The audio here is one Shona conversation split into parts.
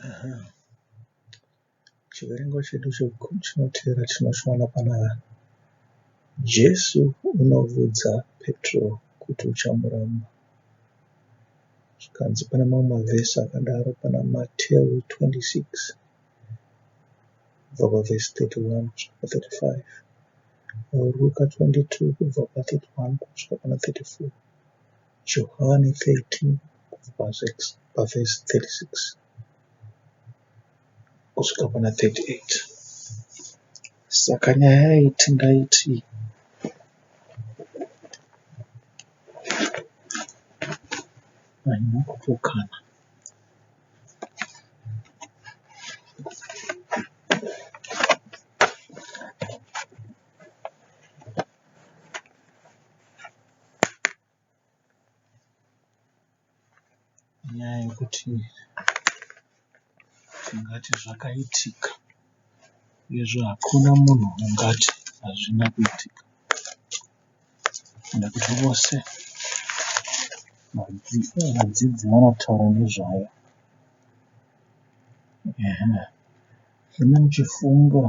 Aha. Chiverengo chedu chinoteera tinochiwana pana Jesu unovudza Petro kuti uchamuramba. Zvikanzi pane mamwe mavhesi akadaro pana Mateo 26 kubva pavhesi 31 kusvika pa 35, Ruka 22 kubva pa 31 kusvika pana 34, Johani 13 kubva pavhesi 36 kusvika pana 38. Saka nyaya iyi tingaiti haina kupokana. Inyaya yekuti tingati zvakaitika uyezve hakuna munhu ungati hazvina kuitika nekuti vose vadzidzi vanotaura nezvayo. Imi muchifunga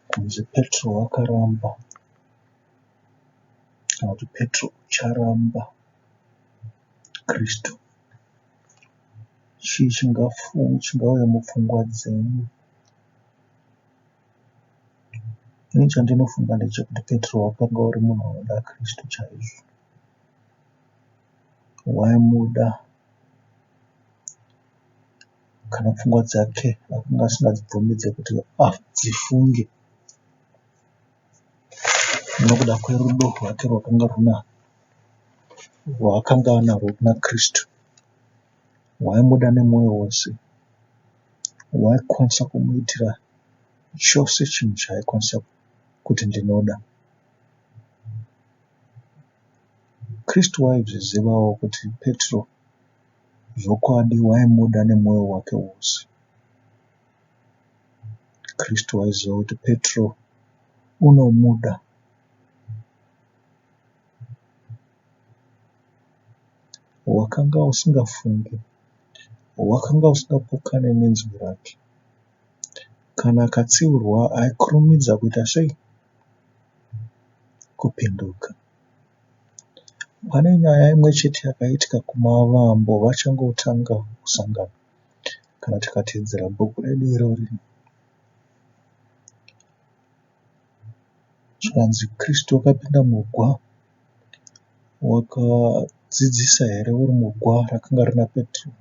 kunzi Petro wakaramba kana kuti Petro ucharamba Kristu. Chii chingauya mupfungwa dzenyu? Ini chandinofunga ndechekuti Petro wakanga uri munhu anoda Kristu chaizvo. Waimuda kana pfungwa dzake akanga asingadzibvumidze kuti adzifunge nokuda kwerudo rwake rwakanga rwaakanga anarwo kuna Kristu. Waimuda nemwoyo wose, waikwanisa kumuitira chose chinhu chaaikwanisa kuti ndinoda. Kristu waizvizivawo kuti Petro zvokwadi waimuda nemwoyo wake wose. Kristu waiziva kuti Petro unomuda. Wakanga usingafungi, wakanga usingapokane nenzwi rake. Kana akatsiurwa aikurumidza kuita sei? Kupinduka. Pane nyaya imwe chete yakaitika kumavambo vachangotanga kusangana kana tikateedzera bhuku redu irori. Zvikanzi Kristu wakapinda mugwa wakadzidzisa here uri mugwa rakanga rina Petro?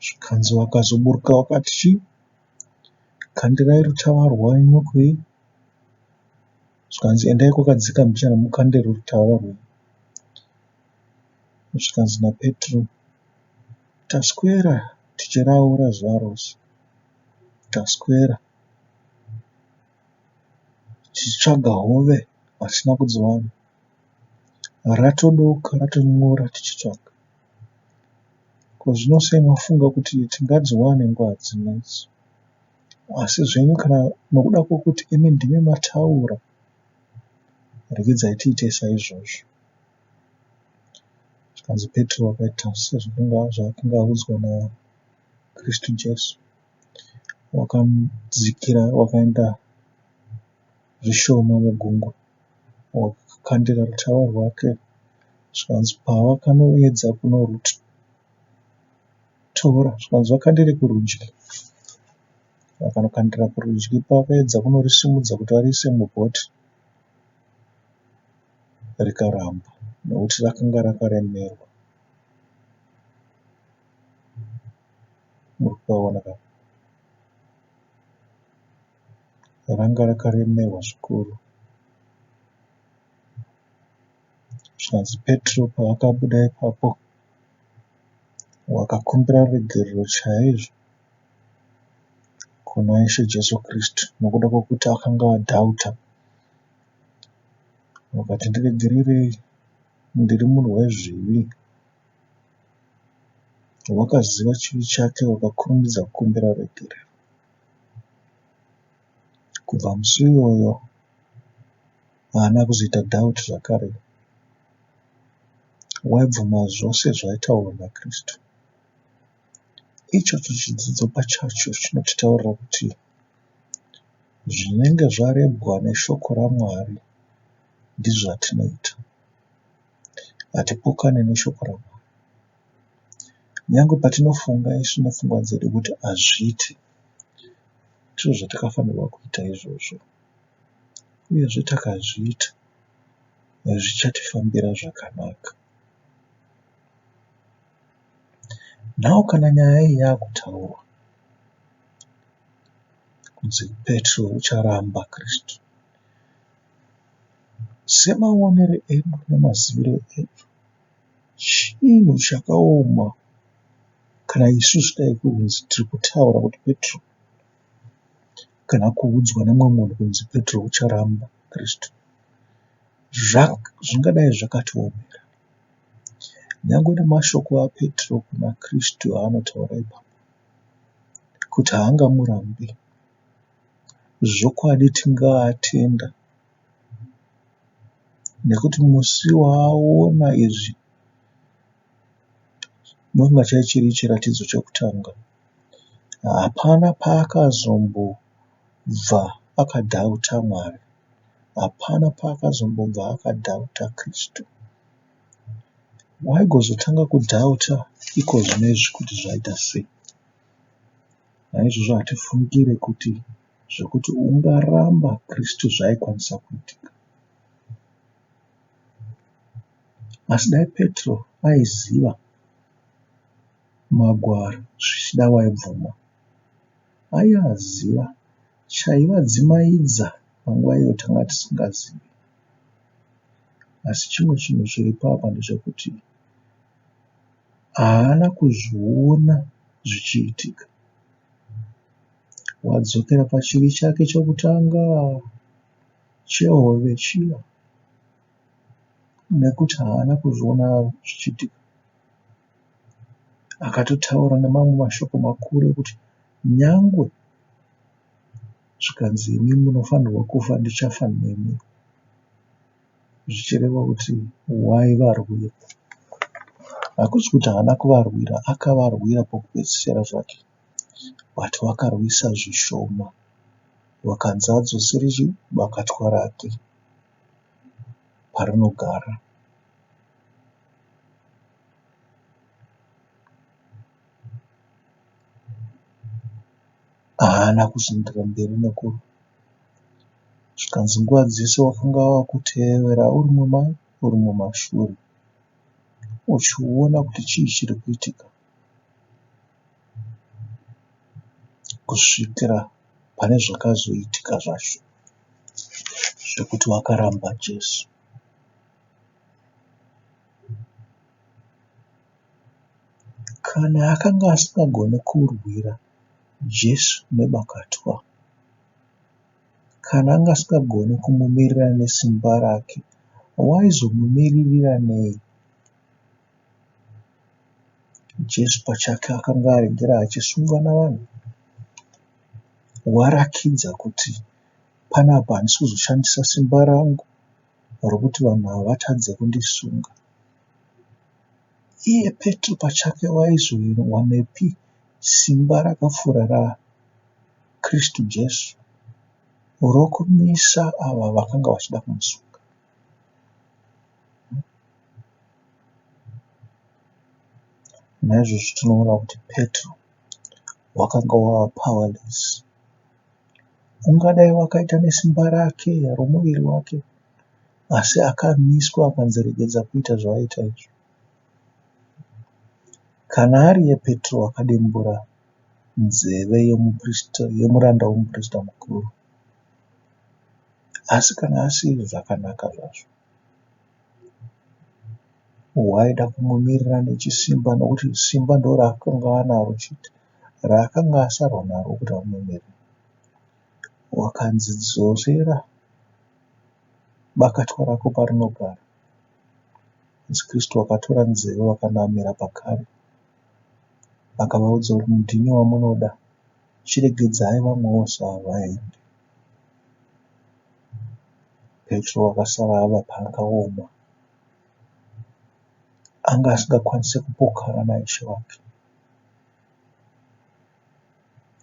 Zvikanzi wakazoburuka wakati chii? Kandirai rutava rwenyu kui? Zvikanzi endai kwakadzika mbichana mukande rutava rwenyu. Zvikanzi naPetro, taswera tichiraura zuva rose. Taswera tichitsvaga hove hatina kudziwana. Ratodoka ratonyura tichitsvaga. Ko zvino sei mafunga kuti tingadziwane nguva dzino idzi? Asi zvenyu kana nokuda kwokuti imi ndimi mataura, regedzai tiite saizvozvo. Zvikanzi Petro akaita sezvaakanga audzwa naKristu Jesu. Wakadzikira wakaenda zvishoma mugungwa wakakandira rutava rwake. Zvikanzi pavakanoedza kunorutora zvikanzi vakandire kurudyi. Vakanokandira kurudyi pavakaedza kunorisimudza kuti variise mubhoti rikaramba nekuti rakanga rakaremerwa. Muri kupaona ka? Ranga rakaremerwa zvikuru. Zvikanzi Petro paakabuda ipapo wakakumbira ruregerero chaizvo kuna Ishe Jesu Kristu nokuda kwokuti akanga adhauta. Vakati ndiregererei, ndiri munhu wezvivi. Wakaziva chivi chake wakakurumidza kukumbira ruregerero. Kubva musi iwoyo haana kuzoita doubt zvakare. Waibvuma zvose zvaitaurwa naKristu. Ichocho chidzidzo pachacho chinotitaurira kuti zvinenge zvarebwa neshoko raMwari ndizvo zvatinoita. Hatipokane neshoko raMwari. Nyangwe patinofunga isu nepfungwa dzedu kuti hazviiti, ndizvo zvatakafanirwa kuita izvozvo. Uyezve takazviita zvichatifambira zvakanaka. Nhau kana nyaya iyi yakutaurwa kunzi Petro ucharamba Kristu, semaonero edu nemaziviro edu, chinhu chakaoma kana isusu dai kunzi tiri kutaura kuti Petro kana kuudzwa nemumwe munhu kunzi Petro ucharamba Kristu, zvingadai zvakatiomera. Nyangwe nemashoko aPetro kuna Kristu aanotaura ipapo kuti haangamurambi, zvokwadi tingaatenda nekuti musi waaona izvi ndofunga chaive chiri chiratidzo chekutanga. Hapana paakazombobva akadhauta Mwari. Hapana paakazombobva akadhauta Kristu. Waigozotanga kudhauta ikozvinezvi kuti zvaita sei. Naizvozvo hatifungire kuti zvekuti ungaramba Kristu zvaikwanisa kuitika. Asi dai Petro aiziva magwaro zvichida waibvuma. Aiaziva chaivadzimaidza panguva iyo tanga tisingazivi. Asi chimwe chinhu chiripo apa ndechekuti haana kuzviona zvichiitika. Wadzokera pachivi chake chekutanga chehove chiya nekuti haana kuzviona zvichiitika. Akatotaura nemamwe mashoko makuru ekuti nyangwe zvikanzi imi munofanirwa kufa ndichafa nemi zvichireva kuti waivarwira. Hakusi kuti haana kuvarwira, akavarwira pokupedzisira zvake but wakarwisa zvishoma wakanzi adzosere chii bakatwa rake parinogara. Haana kuzoenderera mberi nekurwa. Zvikanzi nguva dzese wakanga wakutevera uri muma uri mumashure uchiona kuti chii chiri kuitika kusvikira pane zvakazoitika zvacho zvekuti wakaramba Jesu. Kana akanga asingagoni kurwira Jesu nebakatwa, kana anga asingagoni kumumirira nesimba rake, waizomumiririra nei? Jesu pachake akanga aregera achisungwa navanhu. Warakidza kuti panapa handisi kuzoshandisa simba rangu rokuti vanhu ava vatadze kundisunga. Iye Petro pachake waizowanepi simba rakapfuura raKristu Jesu rokumisa ava vakanga vachida kumusunga? Naizvozvo tinoona kuti Petro wakanga wava powerless. Ungadai wakaita nesimba rake romuviri wake asi akamiswa akanzi regedza kuita zvaaita izvi. Kana ariye Petro akadimbura nzeve yomuprista yomuranda womuprista mukuru. Asi kana asiri zvakanaka zvazvo. Waida kumumirira nechisimba nokuti simba ndoraakanga anaro chete raakanga asarwa naro kuti amumirire. Wakanzi dzosera bakatwa rako parinogara. Jesu Kristu wakatora nzeve wakanamira pakare. Akavaudza kuti ndini wamunoda chiregedzai vamwe vose ava vaende. Petro akasara ava paakaoma. Anga asingakwanise kupokana naIshe wake.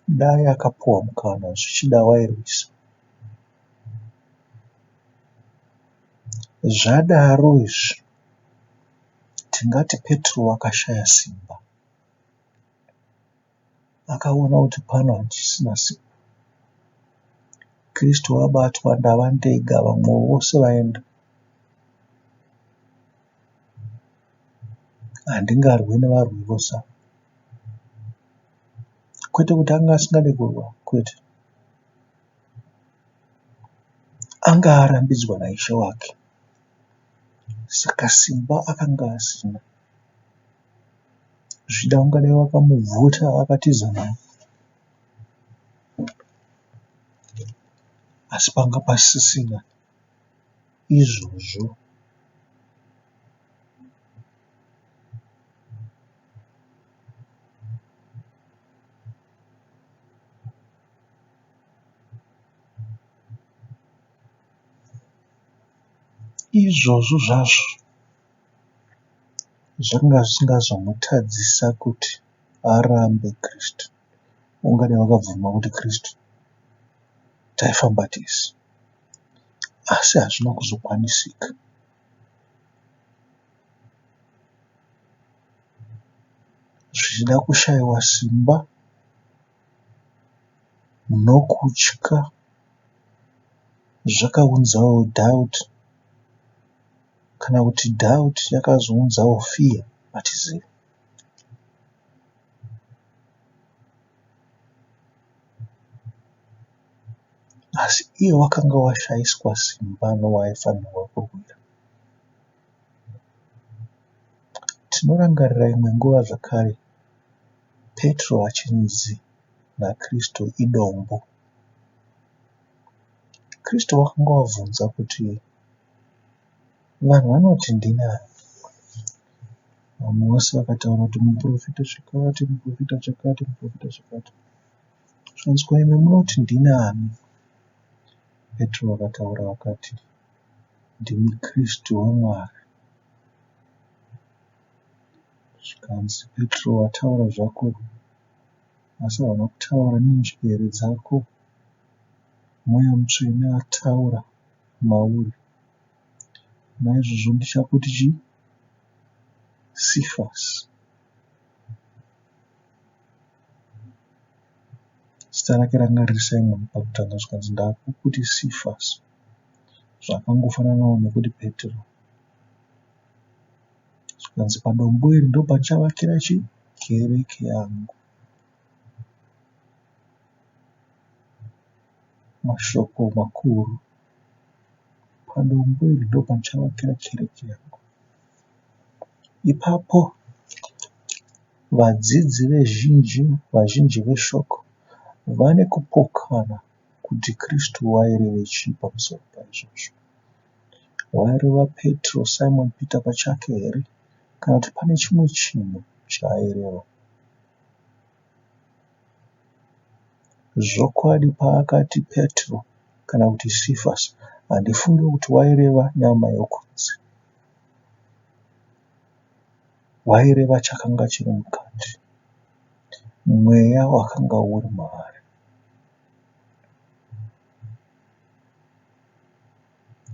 Dai akapuwa mukana zvichida wairwisa. Zvadaro izvi tingati Petro akashaya simba. Akaona kuti pano handisisina simba. Kristu abatwa ndava ndega vamwe vose vaenda. Handingarwi nevarwi vose ava. Kwete kuti anga asingade kurwa, kwete. Anga arambidzwa naIshe wake. Saka simba akanga asina. Zvichida ungadai wakamubvuta akatiza naye. Asi panga pasisina izvozvo. Izvozvo zvazvo zvakanga zvisingazomutadzisa kuti arambe Kristu. Ungadai wakabvuma kuti Kristu taifamba tese asi hazvina kuzokwanisika. Zvichida kushaiwa simba nokutya zvakaunzawo doubt kana kuti doubt yakazounzawo fear hatizivi. Asi iye wakanga washaiswa simba nowaifanirwa kurwira. Tinorangarira imwe nguva zvakare Petro achinzi naKristu idombo. Kristu wakanga wabvunza kuti vanhu vanoti ndini ani? Vamwe vose vakataura kuti muprofita chakati, muprofita chakati, muprofita chakati. Zvikanzi ko imi munoti ndini ani? Petro akataura akati ndimi Kristu waMwari. Zvikanzi Petro wataura zvako asi hauna kutaura nenjere dzako. Mweya Mutsvene ataura mauri. Naizvozvo ndichakuti chii? Sifasi. Zita rake ranga riri Simoni pakutanga zvikanzi ndakukuti Sifasi. Zvakangofananawo nekuti Petro. Zvikanzi padombo iri ndopandichavakira chii? Kereke yangu. Mashoko makuru. Padombo iri ndopandichavakira kereke yangu. Ipapo vadzidzi vezhinji vazhinji veshoko vane kupokana kuti Kristu waireve chii pamusoro paizvozvo. Waireva Petro, Simon Peter pachake here kana kuti pane chimwe chinhu chaaireva? Zvokwadi paakati Petro kana kuti Sifasi handifungi kuti waireva nyama yokunze. Waireva chakanga chiri mukati, mweya wakanga uri maari.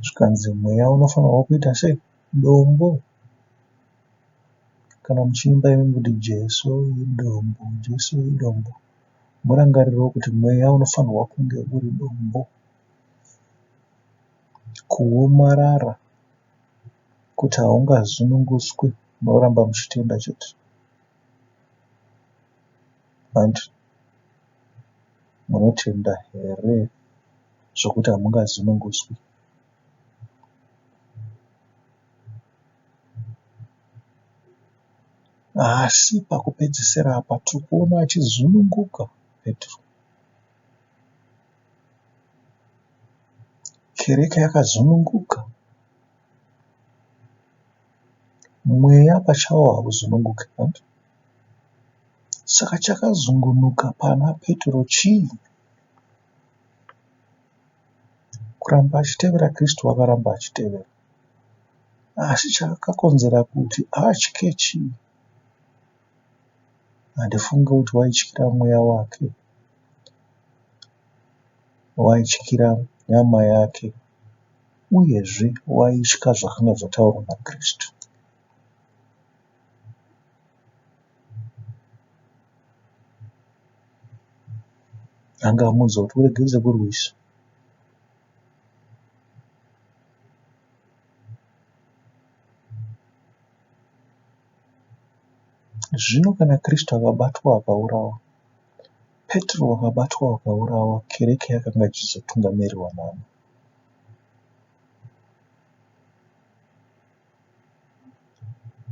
Zvikanzi mweya unofanirwa kuita sei? Dombo. Kana muchiimba imi kuti Jesu idombo, Jesu idombo, murangarirewo kuti mweya unofanirwa kunge uri dombo. Kuomarara kuti haungazununguswi munoramba muchitenda chete. Hanti munotenda here zvokuti hamungazununguswi? Asi pakupedzisira apa tiri kuona achizununguka Petro. Kereke yakazununguka. Mweya pachawo hauzununguki hanti? Saka chakazungunuka pana Petro chii? Kuramba achitevera Kristu akaramba achitevera. Asi chakakonzera kuti atye chii? Handifungi kuti waityira mweya wake. Waityira nyama yake uyezve waitya zvakanga zvataurwa naKristu. Anga amuudza kuti uregedze kurwisa. Zvino kana Kristu akabatwa akaurawa, Petro akabatwa akaurawa, kereke yakanga ichizotungamirirwa nani?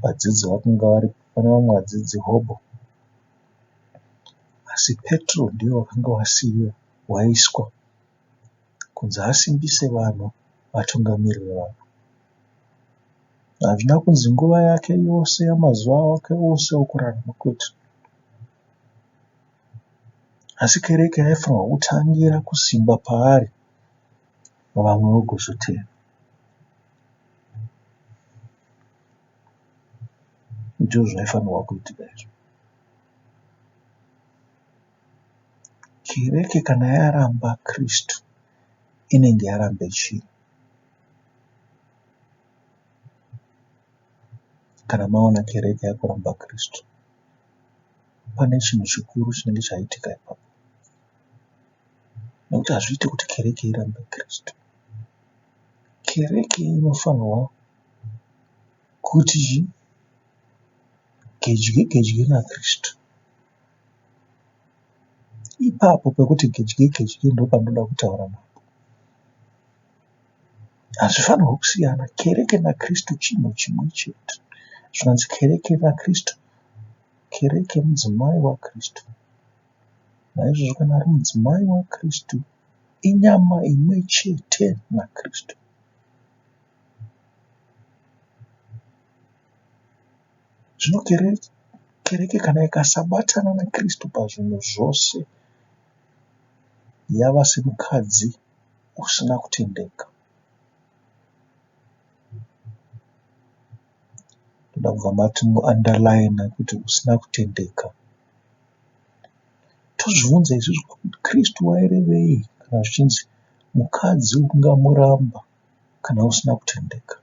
Vadzidzi vakanga vari pane vamwe vadzidzi hobho. Asi Petro ndiye wakanga wasiiwa waiswa kunzi asimbise vanhu vatungamirire vanhu. Hazvina kunzi nguva yake yose yamazuva ake ose okurarama kwete. Asi kereke yaifanirwa kutangira kusimba paari vamwe vagozotevera. Ndizvo zvaifanirwa kuitika izvo. Kereke kana yaramba Kristu inenge yaramba chii? Kana maona kereke yakuramba Kristu, pane chinhu chikuru chinenge chaitika ipapo. Nekuti hazviite kuti kereke irambe Kristu. Kereke inofanirwa kuti gedye gedye naKristu. Ipapo pekuti gedye gedye ndopandinoda kutaura napo. Hazvifanirwi kusiyana. Kereke naKristu chinhu chimwe chete. Zvinonzi kereke naKristu, kereke mudzimai waKristu. Naizvozvo kana ari mudzimai waKristu, inyama imwe chete naKristu. Zvino kereke kana ikasabatana naKristu pazvinhu zvose, yava semukadzi usina kutendeka. Ndoda kubva mati muunderline kuti usina kutendeka. Tozvibvunza isusu kuti Kristu wairevei kana zvichinzi mukadzi ungamuramba kana usina kutendeka.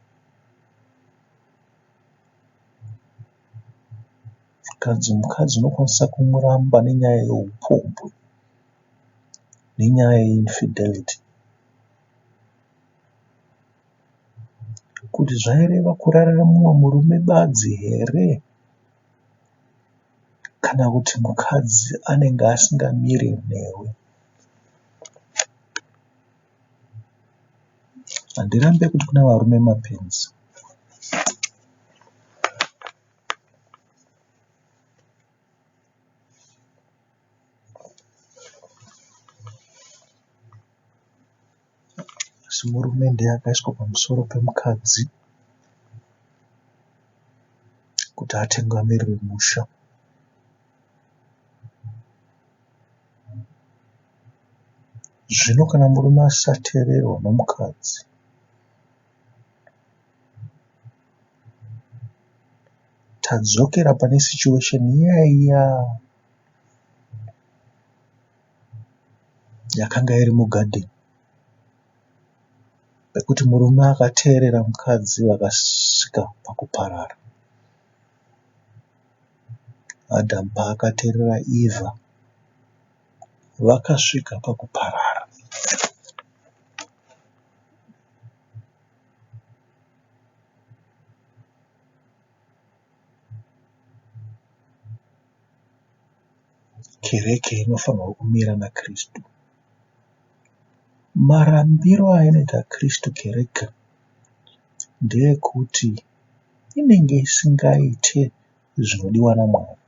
Zvikanzi mukadzi unokwanisa kumuramba nenyaya yeupombwe, nenyaya yeinfidelity. Kuti zvaireva kurara nemumwe murume badzi here kana kuti mukadzi anenge asingamire newe? Handirambe kuti kune varume mapenzi. Asi murume ndiye akaiswa pamusoro pemukadzi kuti atungamirire musha. Zvino kana murume asateererwa nomukadzi tadzokera pane situation iya iya yakanga iri mugadheni pekuti murume akateerera mukadzi vakasvika pakuparara. Adhamu paakateerera Evha vakasvika pakuparara. Kereke inofanirwa kumira naKristu. Marambiro ainoita Kristu kereke ndeekuti inenge isingaite zvinodiwa naMwari.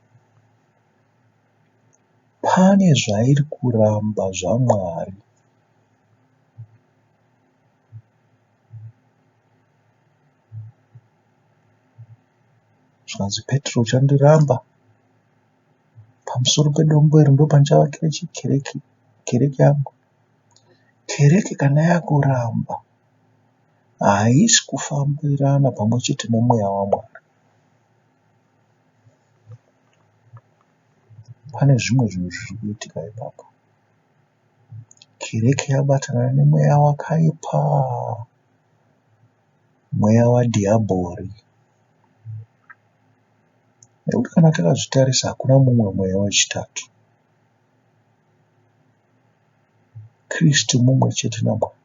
Pane zvairi kuramba zvaMwari. Zvikanzi Petro uchandiramba pamusoro pedombo iri ndopandichavakira chikereke kereke yangu. Kereke kana yakuramba haisi kufambirana pamwe chete nemweya waMwari. Pane zvimwe zvinhu zviri kuitika ipapo. Kereke yabatana nemweya wakaipa, mweya wadhiabhori. Nekuti kana takazvitarisa hakuna mumwe mweya wechitatu. Kristu mumwe chete naMwari.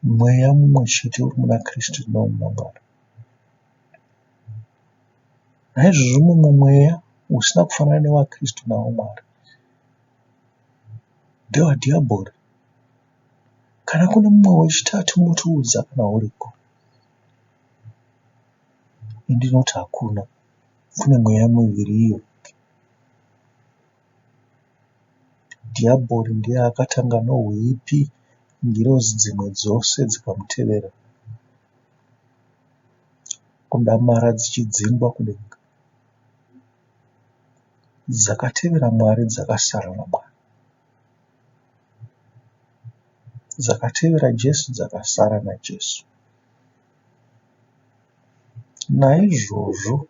Mweya mumwe chete uri muna Kristu neumuna Mwari. Naizvozvo mumwe mweya usina kufanana newaKristu nawaMwari ndewadhiabhori. Kana kune mumwe wechitatu motiudza kana uriko. Ini ndinoti hakuna. Kune mweya miviri iyo. Dhiabhori ndiye akatanga nohuipi, ngirozi dzimwe dzose dzikamutevera kudamara dzichidzingwa kudenga. Dzakatevera Mwari dzakasara naMwari. Dzakatevera Jesu dzakasara naJesu. Naizvozvo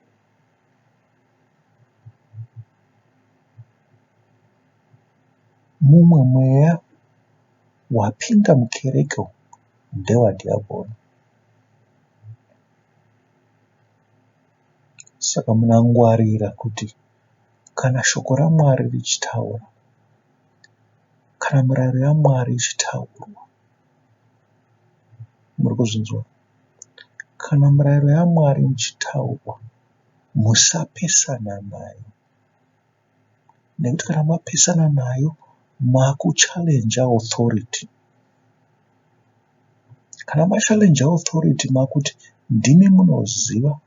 mumwe mweya wapinda mukereke umu ndewadhiabhori. Saka munangwarira kuti kana shoko raMwari richitaura, kana mirayiro yaMwari ichitaurwa, muri kuzvinzwa? Kana mirayiro yaMwari ichitaurwa, musapesana nayo. Nekuti kana mapesana nayo, makuchallenger authority. Kana machallenger authority makuti ndimi munoziva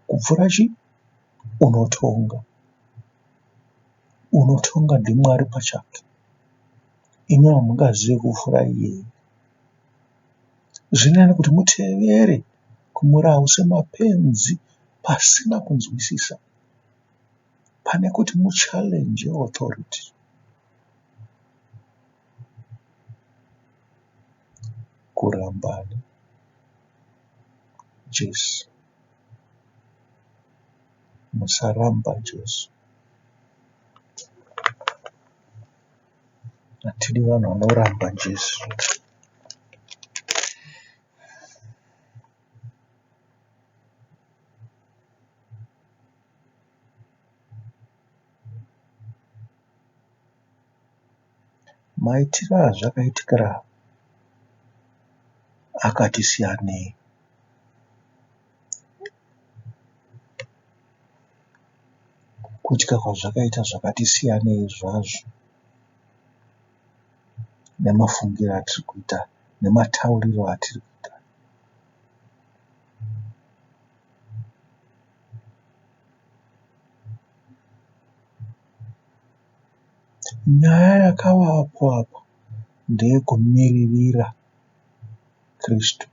kupfuura chi unotonga. Unotonga ndiMwari pachake. Imi hamungazive kupfuura iyeye. Zviri nani kuti mutevere kumurau semapenzi pasina kunzwisisa pane kuti muchallenge authority. Kurambana Jesu. Musaramba Jesu. Hatidi vanhu vanoramba Jesu. Maitiro azvakaitikira akati siyanei. Kutya kwazvakaita zvakati siyanei zvazvo nemafungiro atiri kuita nematauriro atiri kuita. Nyaya yakavapo apa ndeyekumiririra Kristu.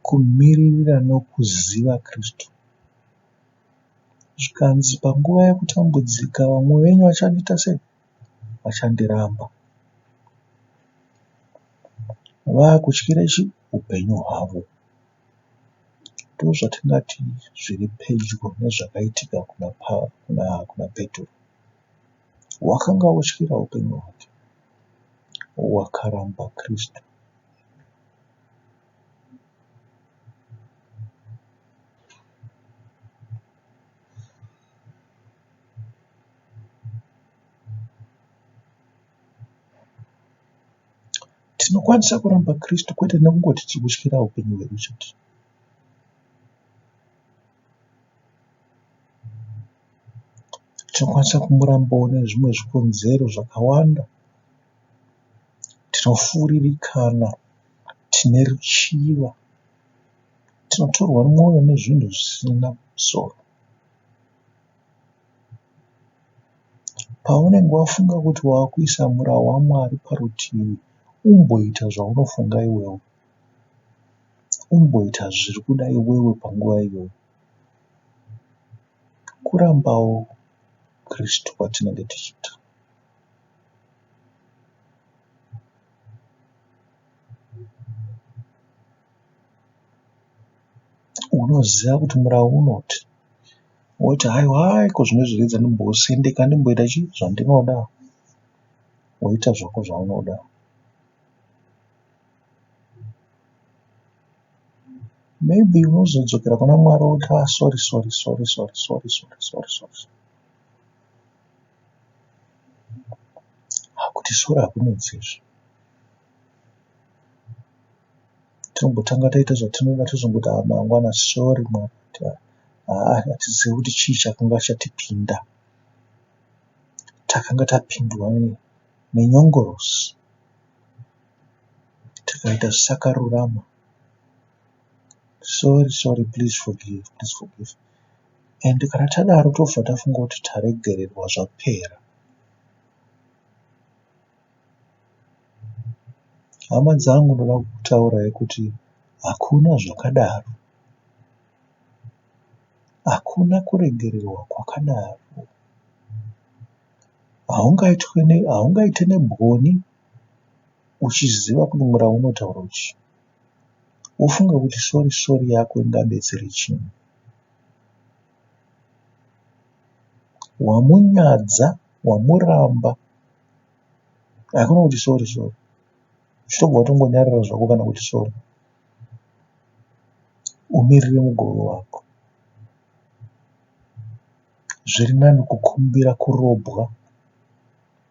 Kumiririra nokuziva Kristu. Zvikanzi panguva yekutambudzika vamwe venyu vachandiita sei? Vachandiramba. Vakutyira chii? Upenyu hwavo. Ndozvatingati zviri pedyo nezvakaitika kuna Petro. Wakanga otyira upenyu hwake. Wakaramba Kristu. Tinokwanisa kuramba Kristu kwete nekungoti tiri kutyira upenyu hwedu chete. Tinokwanisa kumurambawo nezvimwe zvikonzero zvakawanda. Tinofuririkana, tine ruchiva, tinotorwa mwoyo nezvinhu zvisina musoro. Paunenge wafunga kuti wakuisa murawo waMwari parutivi, umboita zvaunofunga iwewe. Umboita zviri kuda iwewe panguva iyoyo. Kurambawo Kristu kwatinenge tichiita. Unoziva kuti murawo unoti. Woti haiwa iko zvino izvi regedza ndimbosendeka ndimboita chii zvandinoda. Woita zvako zvaunoda. Maybe unozodzokera kuna Mwari woti ah sorry sorry sorry sorry sorry sorry sorry sorry. Kuti sorry hakunetsi izvi. Tombotanga taita zvatinoda tozongoti ah mangwana sorry Mwari haa hatizivi kuti chii chakanga chatipinda. Takanga tapindwa nenyongorosi tikaita zvisakarurama. Sorry sorry please forgive please forgive. And kana tadaro tobva tafunga kuti taregererwa zvapera. Hama dzangu ndoda kukutaurirai kuti hakuna zvakadaro. Hakuna kuregererwa kwakadaro. Haungaite nebwoni uchiziva kuti murau unotaura kuti chii. Wofunga kuti sori sori yako ingabetsere chii. Wamunyadza, wamuramba hakuna kuti sori sori. Uchitobva watongonyarara zvako kana kuti sori. Umirire mugove wako. Zviri nani kukumbira kurobwa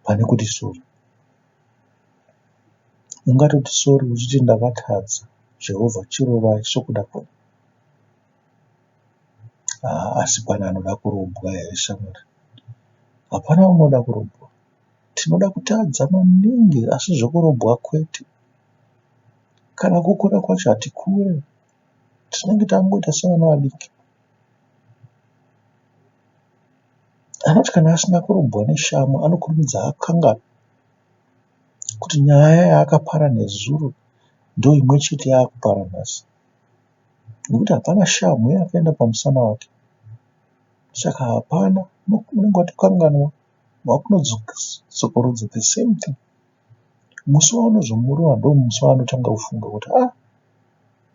pane kuti sori. Ungatoti sori uchiti ndakatadza Jehovha chirovai sokuda kwenyu. Haa asi pane anoda kurobwa here shamwari? Hapana unoda kurobwa. Tinoda kutadza maningi asi zvekurobwa kwete. Kana kukura kwacho hatikure. Tinenge tangoita sevana vadiki. Anoti kana asina kurobwa neshamu anokurumidza akanganwa kuti nyaya yaakapara nezuro ndoimwe chete yaakupara nhasi. Nekuti hapana shamhu yakaenda pamusana wake. Saka hapana unenge watokanganwa wakunodzokorodza the same thing. Musi waunozomurova ndomusi waanotanga kufunga kuti ah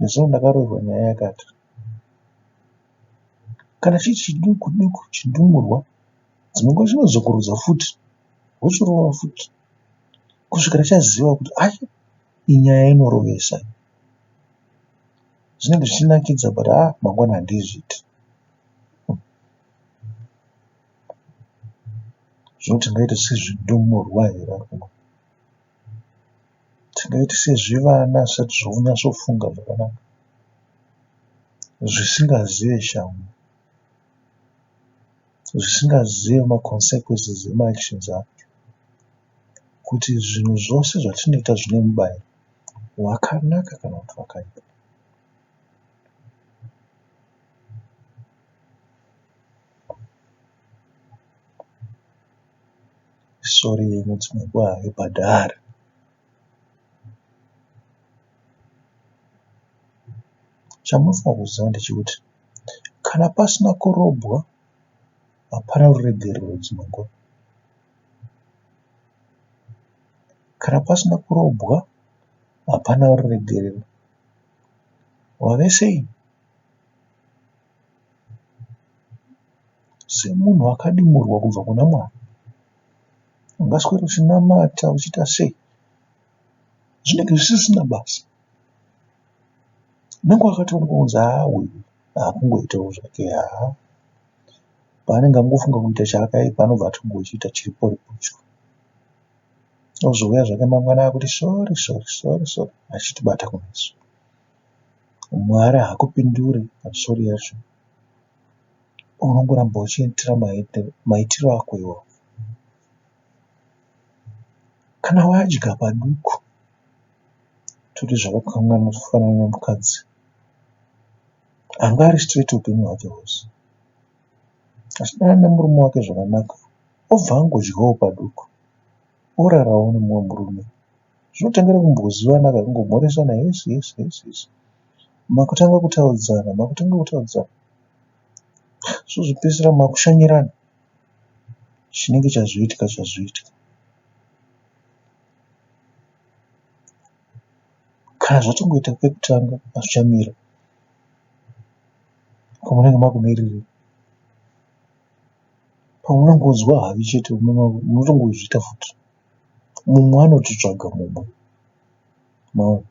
nezuro ndakaroverwa nyaya yakati. Kana chiri chiduku duku chindumurwa dzimwe nguva chinodzokorodza futi wochirova futi kusvikira chaziva kuti ai inyaya inorovesa iyi. Zvinenge zvichinakidza but haa mangwana handizviiti. Zvino tingaite sezvindumurwa here akomana? Tingaite sezvivana zvisati zvonyatsofunga zvakanaka, zvisingazive shamhu, zvisingazive maconsequences emaactions acho, kuti zvinhu zvose zvatinoita zvine mubairo wakanaka kana kuti wakaipa. Sori yenyu dzimwe nguva haibhadhari. Chamunofanira kuziva ndechekuti kana pasina kurobwa hapana ruregerero dzimwe nguva. Kana pasina kurobwa hapana ruregerero. Wave sei? Semunhu akadimurwa kubva kuna Mwari. Ungaswera uchinamata uchiita sei zvinenge zvisisina basa. Unenge wakatoonekwa kunzi haa uyu aakungoitawo zvake haa. Paanenge angofunga kuita chakaipa anobva atongochiita chiripo-ripocho. Ozouya zvake mangwana akuti sori sori sori sori achitibata kumeso. Mwari haakupinduri pasori yacho. Unongoramba uchiitira maitiro ako iwawo. Kana wadya paduku toti zvakafanana nemukadzi anga ari straight upenyu hwake hwose achidanana nemurume wake zvakanaka obva angodyawo paduku orarawo nemumwe murume. Zvinotangira kumbozivana ka kungomhoresana hesi hesi hesi hesi makutanga kutaudzana makutanga kutaudzana zvozopedzisira makushanyirana chinenge chazoitika chazoitika. Kana zvatongoita pekutanga hazvichamira ko munenge makumirirei. Paunongonzwa havi chete unotongozviita futi. Mumwe anototsvaga mumwe. Maona?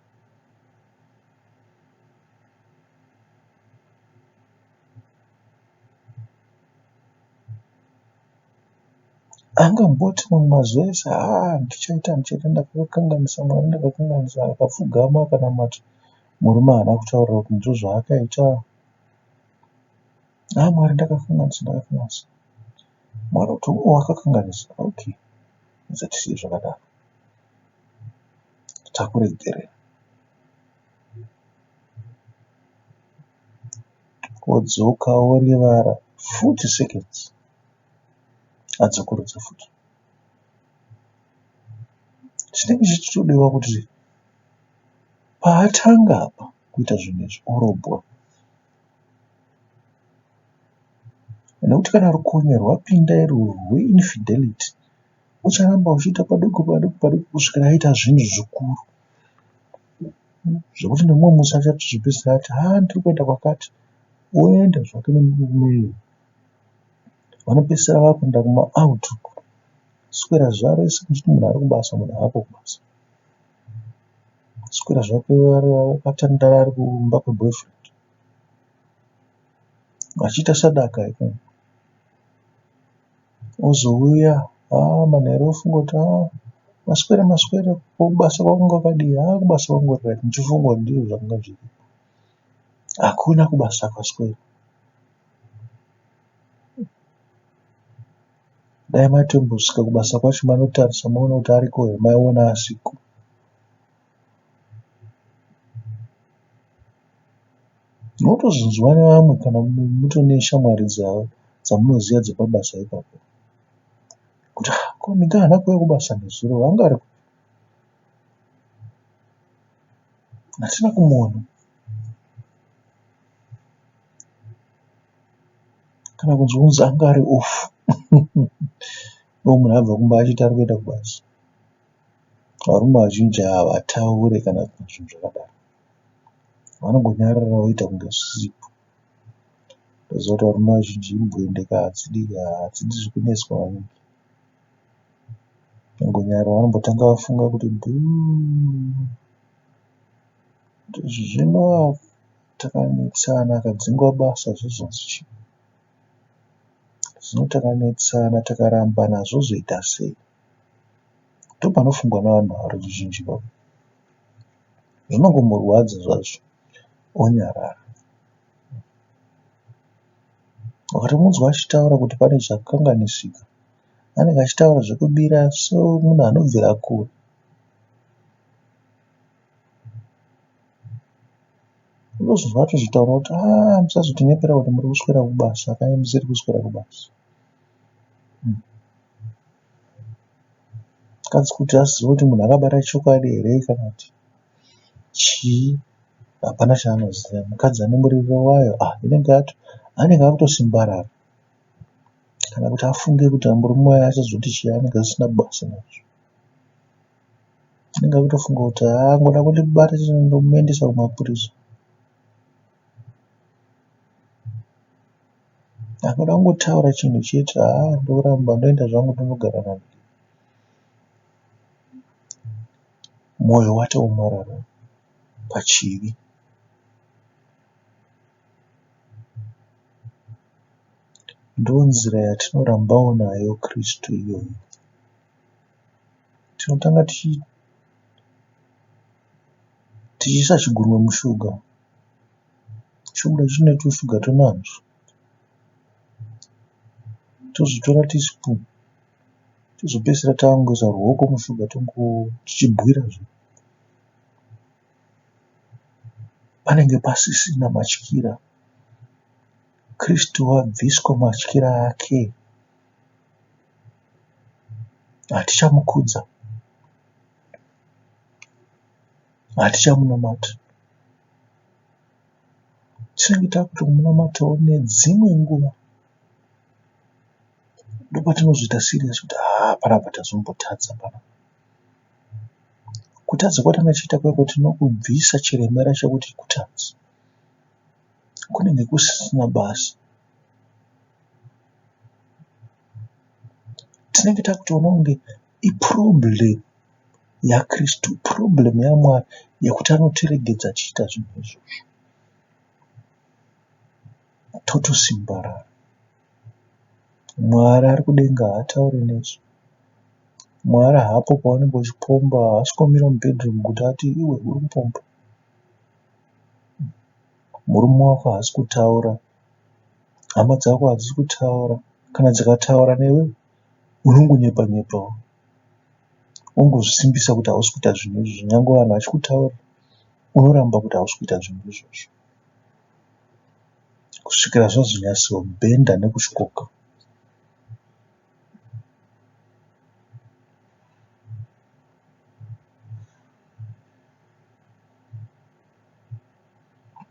Angamboti mamwe mazuva ese haa ndichaita ndichaita ndakakanganisa Mwari ndakakanganisa akapfugama akanamata. Murume haana kutaura kuti ndozvaakaita. Haa Mwari ndakakanganisa ndakakanganisa. Mwari oti oh wakakanganisa okay ngatisiye zvakadaro. Takuregerera. Wodzoka worivara futi seconds adzokorodza futi. Chinenge chichitodiwa kuti paatanga apa kuita zvinhu izvi orobwa. Nekuti kana rukonye rwapinda irwo rweinfidelity ucharamba uchiita padoko padoko padoko kusvikira aita zvinhu zvikuru. Zvekuti nemumwe musi achatozopedzisira ati haa ndiri kuenda kwakati oenda zvake nemurume iyeye. Vanopedzisira vakuenda kumaout uko. Kuswera zuva rese muchiti munhu ari kubasa munhu haako kubasa. Kuswera zvake akatandara ari kumba kweboyfriend achiita sadaka ikoko. Ozouya haa manheru ofunga kuti haa maswera maswera ko kubasa kwanga kwakadii haa kubasa kwanga kuri right muchifunga kuti ndizvo zvakanga zviripo. Hakuna kubasa kwaswera. Dai matombosvika kubasa kwacho manotarisa moona kuti ariko here maiona asiko. Unotozonzwa nevamwe kana mutori neshamwari dzamunoziva dzepabasa ipapo kuti ah ko Ninga haana kuuya kubasa nezuro anga ari kupi? Hatina kumuona. Kana kunzwa kunzi anga ari off iye munhu abva kumba achiti ari kuenda kubasa. Varume vazhinji havataure kana zvinhu zvakadaro. Vanongonyarara voita kunge zvisipo. Ndoziva kuti varume vazhinji imbwende ka hadzidi hadzidi zvekunetswa maningi. Vanongonyarara vanombotanga vafunga kuti dhuu kuti zvino takanetsana akadzingwa basa zvozonzi chii. Zvino takanetsana takarambana zvozoita sei. Ndopanofungwa nevanhu veruzhinji ipapo. Zvinongomurwadza zvazvo onyarara. Wakatomunzwa achitaura kuti pane chakanganisika anenge achitaura zvekubira semunhu anobvira kure. Unozonzwa atozotaura kuti aah musazotinyepera kuti muri kuswera kubasa kana musiri kuswera kubasa. Mukadzi kuti azive kuti munhu akabata chokwadi here kana kuti chii hapana chaanoziva. Mukadzi ane muririro wayo ah inenge anenge akutosimbarara kana kuti afunge kuti murume wayo achazoti chii anenge asina basa nazvo. Anenge akutofunga kuti haa angoda kundibata chete ndomuendesa kumapurisa. Ndakuda kungotaura chinhu chete haa ndoramba ndoenda zvangu ndonogara nani. Moyo watoomarara pachivi. Ndonzira yatinorambawo nayo Kristu iyoyo. Tinotanga tichiisa chigunwe mushuga. Chobuda chine tushuga tunanzvu. Tozotora teaspoon tozopedzisira takungoisa ruoko mushuga tichibwira zve. Panenge pasisina matyira. Kristu wabviswa matyira ake. Hatichamukudza. Hatichamunamata. Tinenge takutomunamatawo nedzimwe nguva. Ndopatinozoita serious kuti haa panapa tazombotadza panapa. Kutadza kwatanga tichiita kuya kuya tinokubvisa chiremera chekuti kutadza. Kunenge kusisina basa. Tinenge takutoona kunge iproblem yaKristu, problem yaMwari yekuti anotiregedza tichiita zvinhu izvozvo. Totosimbarara. Mwari ari kudenga haatauri nesu. Mwari haapo paunenge uchipomba, haasi kumira mubedroom kuti ati iwe uri kupomba. Murume wako haasi kutaura, hama dzako hadzisi kutaura. Kana dzikataura newe unongonyepa nyepawo. Wongozvisimbisa kuti hausi kuita zvinhu izvozvo nyangwe vanhu vachikutaurira unoramba kuti hausi kuita zvinhu izvozvo. Kusvikira zvazonyatsobhenda nekutyoka.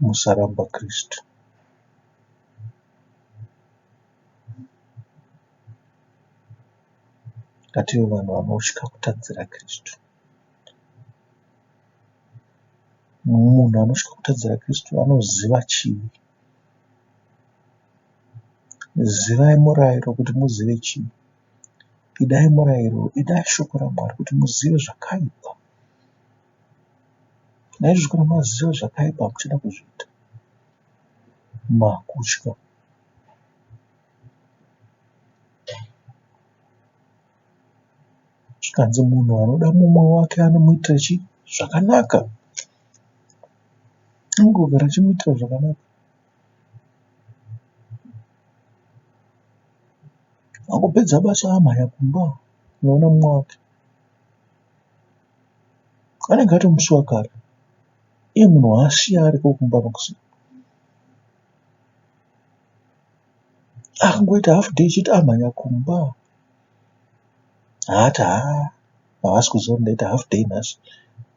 Musaramba Kristu. Ngative vanhu vanotya kutadzira Kristu. Munhu anotya kutadzira Kristu anoziva chivi. Zivai murayiro kuti muzive chivi. Idai murayiro, idai shoko raMwari kuti muzive zvakaipa. Naizvozvo kana maziva zvakaipa hamuchada kuzviita. Makutya. Zvikanzi munhu anoda mumwe wake anomuitira chii? Zvakanaka. Anongogara achimuitira zvakanaka. Angopedza basa amhanya kumba kunoona mumwe wake. Anenge atomusuwa kare. Iye munhu waasiya ariko kumba makuseni. Akangoita half day chete amhanya kumba. Haati haa havasi kuziva kuti ndaita half day nhasi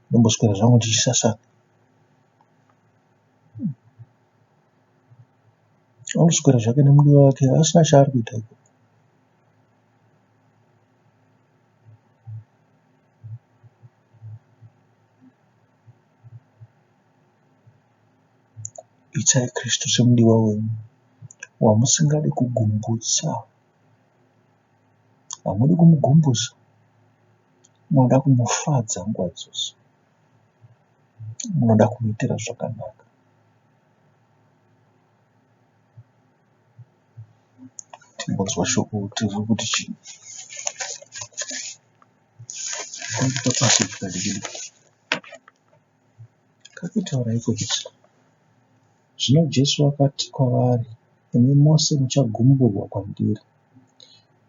ndomboswera zvangu ndichisasana. Anoswera zvake nemudiwa wake asina chaari kuita ikoko. Itai Kristu semudiwa wenyu wamusingadi kugumbutsa. Hamudi kumugumbusa, munoda kumufadza nguva dzose. Munoda kumuitira zvakanaka. Timbonzwa shoko kuti riri kuti chii. Kapaseti kadiki diki kakutaura iko kuti zvino Jesu akati kwavari, Imi mose muchagumburwa kwandiri,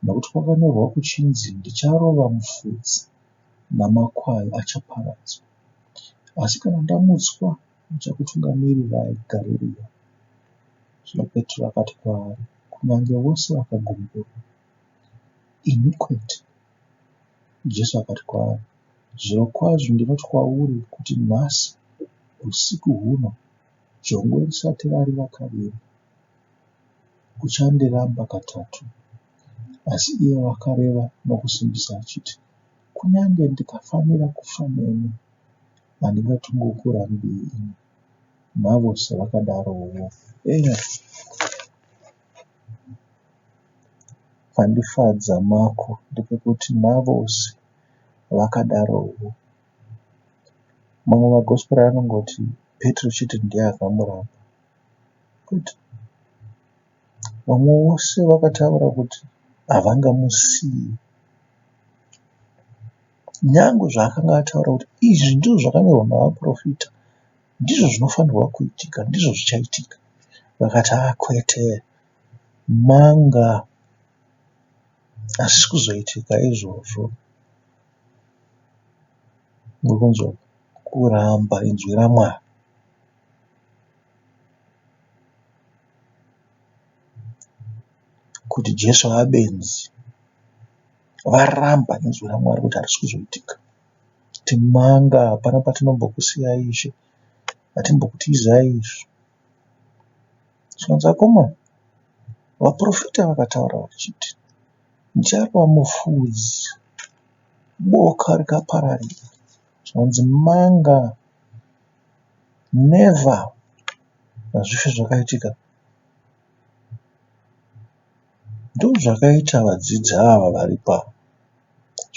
nokuti kwakanyorwa kuchinzi, Ndicharova mufudzi, namakwai achaparadzwa. Asi kana ndamutswa, ndichakutungamirirai Garirea. Zvino Petro akati kwaari, Kunyange vose vakagumburwa, ini kwete. Jesu akati kwaari, Zvirokwazvo ndinoti kwauri kuti nhasi, usiku huno, jongwe risati rarira kaviri, uchandiramba katatu. Asi iye wakareva nokusimbisa achiti, Kunyange ndikafanira kufa nemi, handingatongokurambiyi ini. Navose vakadarowo. Amen. Pandifadza Mako ndepekuti navose vakadarowo. Mamwe magospera anongoti Petro chete ndiye akamuramba. Kwete. Vamwe vose vakataura kuti havangamusiyi. Nyangwe zvaakanga ataura kuti izvi ndizvo zvakanyorwa navaprofita, ndizvo zvinofanirwa kuitika, ndizvo zvichaitika. Vakati haa kwete, manga hazvisi kuzoitika izvozvo. Murikunzwa kuramba inzwi raMwari. Kuti Jesu abenzi. Varamba inzwi raMwari kuti harisi kuzoitika. Timanga hapana patinombokusiyai Ishe. Hatimbokutizai isu. Zvikanzi akomana, vaprofita vakataura vachiti ndicharova mufudzi boka rikapararira. Zvikanzi manga never hazvifi zvakaitika. Ndozvakaita vadzidzi ava vari pano.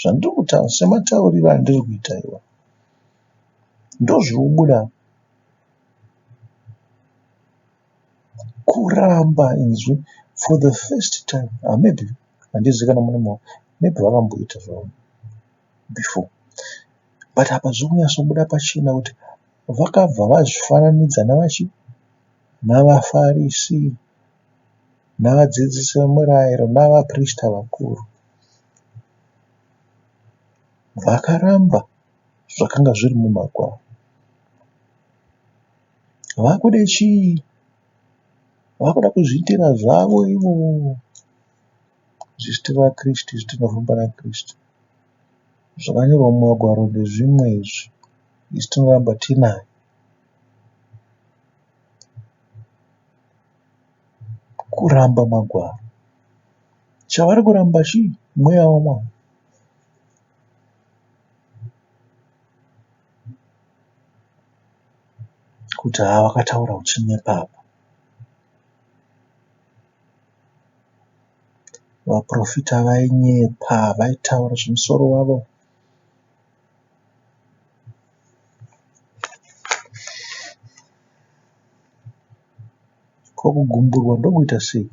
Zvandiri kutaura sematauriro andiri kuita iwa. Ndozviri kubuda kuramba inzwi for the first time. Ah, maybe handizivi kana mune maybe vakamboita zvavo before. But apa zviri kunyatsobuda pachena kuti vakabva vazvifananidza navachi navaFarisi navadzidzisi vemurayiro navaprista vakuru. Vakaramba zvakanga zviri mumagwaro. Vakuda chii? Vakuda kuzviitira zvavo ivo. Isu tiri vaKristu, isu tinofamba naKristu. Zvakanyorwa mumagwaro ndezvimwe izvi, isu tinoramba tinaye. Kuramba magwaro. Chavari kuramba chii? Mweya waMwari. Kuti haa wakataura uchinyepa apa. Vaporofita vainyepa vaitaura zvemusoro wavo. Ko kugumburwa ndokuita sei?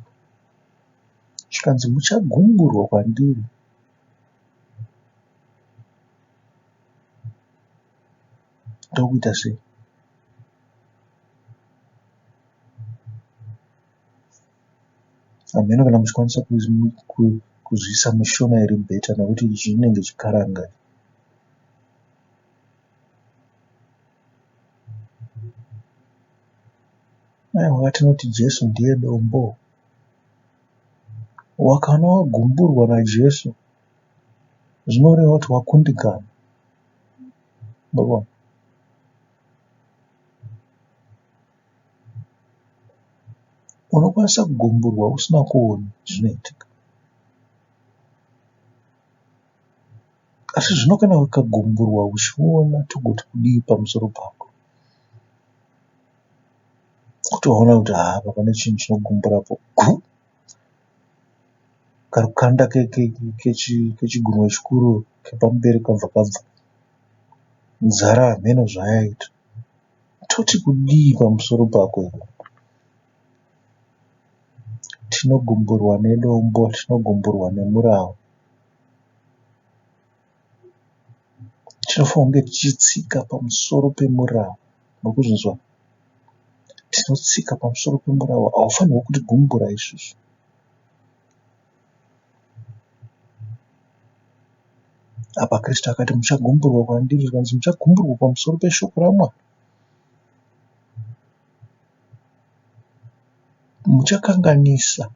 Zvikanzi muchagumburwa kwandiri. Ndokuita sei? Hameno kana muchikwanisa kuzviisa mushona iri better nekuti ichi chinenge chikaranga. Aiwa tinoti Jesu ndiye dombo. Wakana wagumburwa naJesu zvinoreva kuti wakundikana. Unokwanisa kugumburwa usina kuona zvinoitika. Asi zvino kana ukagumburwa uchiona togoti kudii pamusoro pako? Kutoona kuti haa apa pane chinhu chinogumbura apo gu karukanda kechigunwe chikuru kepamberi kabva kabva nzara hameno zvayaita. Toti kudii pamusoro pako iwe? Tinogumburwa nedombo, tinogumburwa nemurau. Tinofanira kunge tichitsika pamusoro pemurau. Murikuzvinzwa? Tinotsika pamusoro pemurau. Haufanirwi kutigumbura isusu. Apa Kristu akati muchagumburwa kwandiri zvikanzi muchagumburwa pamusoro peshoko raMwari. Muchakanganisa,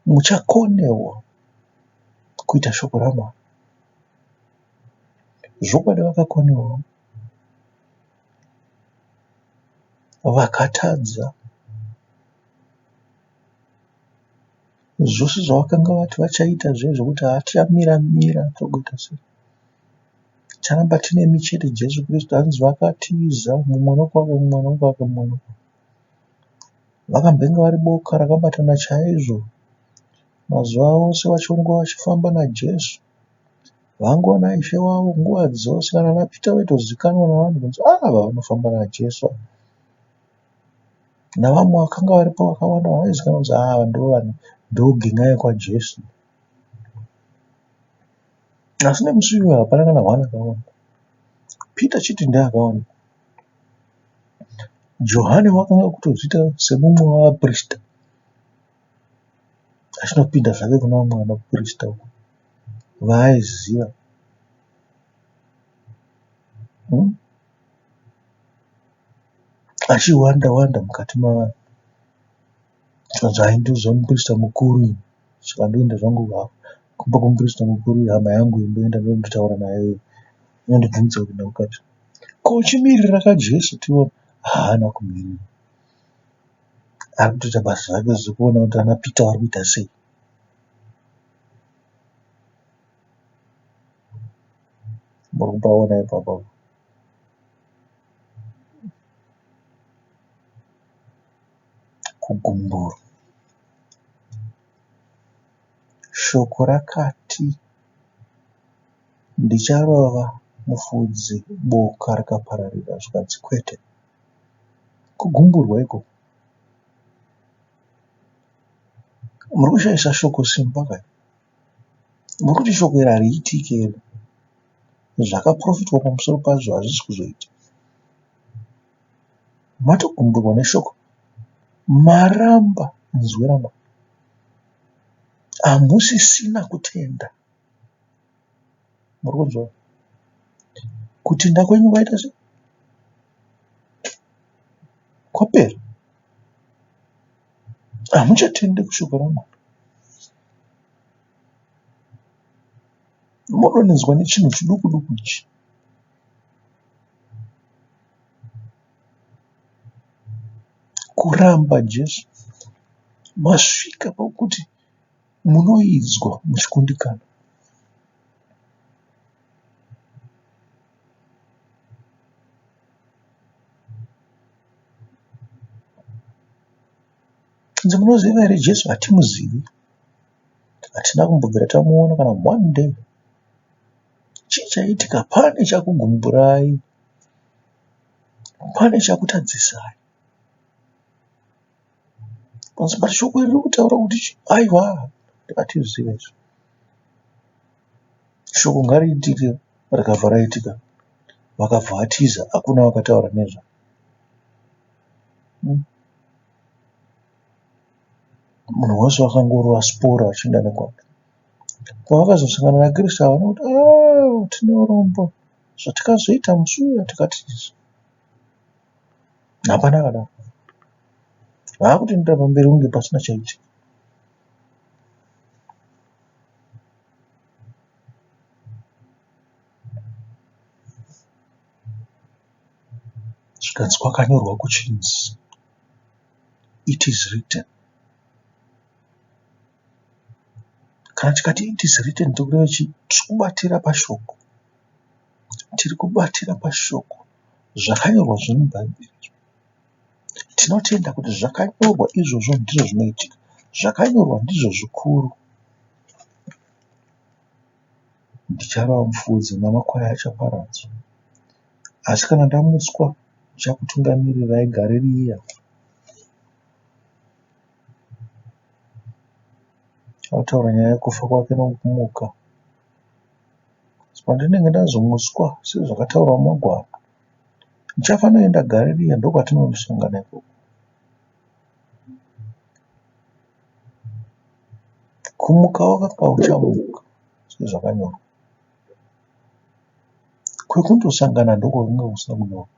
muchakonewa kuita shoko raMwari. Zvokwadi vakakonewa vakatadza. Zvose zvavakanga vati vachaita zviya zvekuti haa tichamira mira togoita sei. Ticharamba tinemi chete Jesu Kristu hanzi vakatiza mumwe nokwake mumwe nokwake mumwe nokwake. Vakambenge vari boka rakabatana chaizvo mazuva ose vachionekwa vachifamba naJesu. Vangova naIshe wavo nguva dzose kana naPita vaitozikanwa navanhu kunzi ava vanofamba naJesu ava. Navamwe vakanga varipo vakawanda vaizikanwa kunzi ava ndovanhu ndogen'a yekwaJesu. Asi nemusi uyu hapana kana hwani akaonekwa. Peter chete ndiye akaonekwa. Johani wakanga kutozviita semumwe wavaprista achinopinda zvake kuna vamwe vanaprista uko vaaiziva. Achiwanda wanda mukati mavanhu. Zvikanzi hai ndinoziva muprista mukuru ini saka ndoenda zvangu kumba kwemuprista mukuru hama yangu iyi ndoenda ndondotaura naye inondibvumidza kupinda mukati. Ko uchimirira ka Jesu tione. Haana kumirira. Ari kutoita basa rake rekuona kuti ana Peter vari kuita sei. Muri kupaona ipapo. Kugumburwa. Shoko rakati ndicharova mufudzi boka rikapararira zvikanzi kwete. Kugumburwa ikoko. Muri kushaisa shoko simba kai. Muri kuti shoko iri hariitike here? Zvakaprofitwa pamusoro pazvo hazvisi kuzoita. Matogumburwa neshoko. Maramba inzwi raMwari. Hamusisina kutenda. Muri kunzwa? Kutenda kwenyu kwaita sei? Kwapera. Hamuchatendi kushoko raMwari. Modonhedzwa nechinhu chiduku duku ichi. Kuramba Jesu. Masvika pakuti munoidzwa muchikundikana. Hanzi munoziva here Jesu hatimuzivi. Hatina kumbobvira tamuona kana one day. Chii chaitika? Pane chakugumburai. Pane chakutadzisai. But shoko iri riri kutaura kuti aiwa hatizive izvo. Shoko ngariitike rikabva raitika. Vakabva vatiza hakuna vakataura nezvaro. Munhu wose wakangorova siporo achienda nekwake. Pavakazosangana naKristu havana kuti aah tine urombo zvatakazoita musi uya tikatiza. Hapana akadaro. Vakutoendera pamberi kunge pasina chaitika. Zvikanzi kwakanyorwa kuchinzi it is written. Kana tikati it is written tokureva chii? Tiri kubatira pashoko. Tiri kubatira pashoko. Zvakanyorwa zviri mubhaibheri. Tinotenda kuti zvakanyorwa izvozvo ndizvo zvinoitika. Zvakanyorwa ndizvo zvikuru. Ndicharova mufudzi namakwai achaparadzwa. Asi kana ndamutswa ndichakutungamirirai Garirea. Anotaura nyaya yekufa kwake nokumuka. Pandinenge ndazomutswa sezvakataurwa muMagwaro, ndichafanoenda Garirea ndokwatinonosangana ikoko. Kumuka wakanga uchamuka sezvakanyorwa. Kwekundosangana ndokwakanga kusina kunyorwa.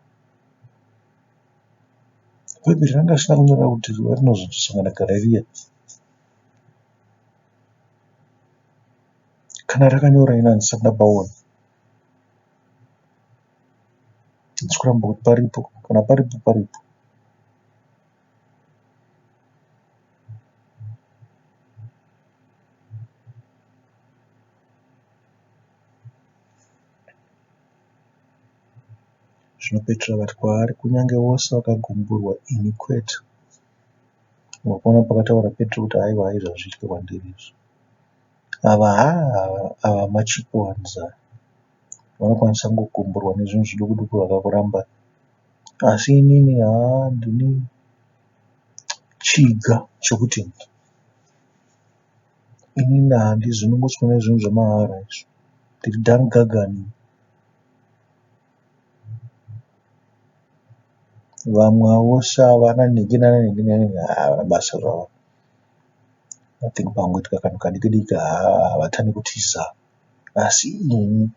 Bhaibheri ranga risina kunyora kuti rinozosangana Garirea. Kana rakanyora ini handisati ndapaona. Handisi kuramba kuti paripo. Kana paripo paripo. Zvino Petro akati kwaari, Kunyange vose vakagumburwa, ini kwete. Wakaona pakataura Petro kuti haiwa izvi hazviitike kwandiri izvi. Ava haa ava machipo ones aya. Vanokwanisa kungogumburwa nezvinhu zviduku duku vakakuramba. Asi inini haa ndini chiga chokutenda. Inini handizunungutswi nezvinhu zvemahara izvi. Ndiri Dan Gagani. Vamwe vose ava ana nhingi nana nhingi nana havana basa zvavo. I think pangoitika kanhu kadiki diki haa havatani kutiza. Asi ini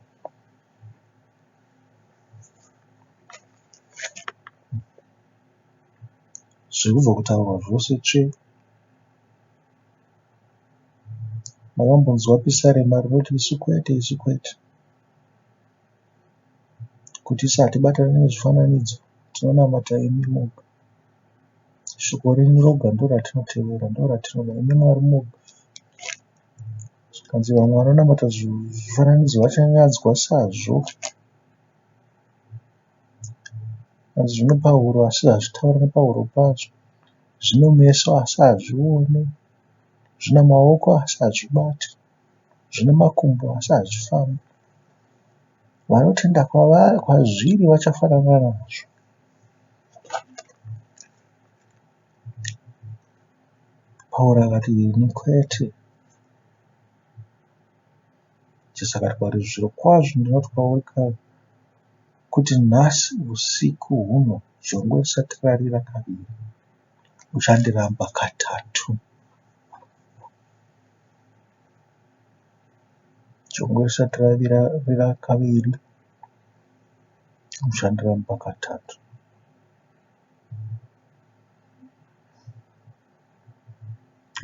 zviri kubva kutaurwa zvose tsve. Makambonzwa pisarema rinoti isu kwete isu kwete. Kuti isu hatibatane nezvifananidzo tinonamata imi moga. Shoko renyu roga ndoratinotevera ndoratinoda imi Mwari moga. Zvikanzi vamwe vanonamata zvifananidzo vachanyadzwa sazvo. Zvikanzi zvine pahuro asi hazvitauri nepahuro pazvo. Zvine meso asi hazvioni. Zvine maoko asi hazvibati. Zvine makumbo asi hazvifambi. Vanotenda kwazviri vachafanana nazvo. Pauro akati, Ini kwete. Jesu akati kwaari, Zvirokwazvo ndinoti kwauri kuti nhasi usiku huno jongwe risati rarira kaviri, uchandiramba katatu. Jongwe risati rarira kaviri, uchandiramba katatu.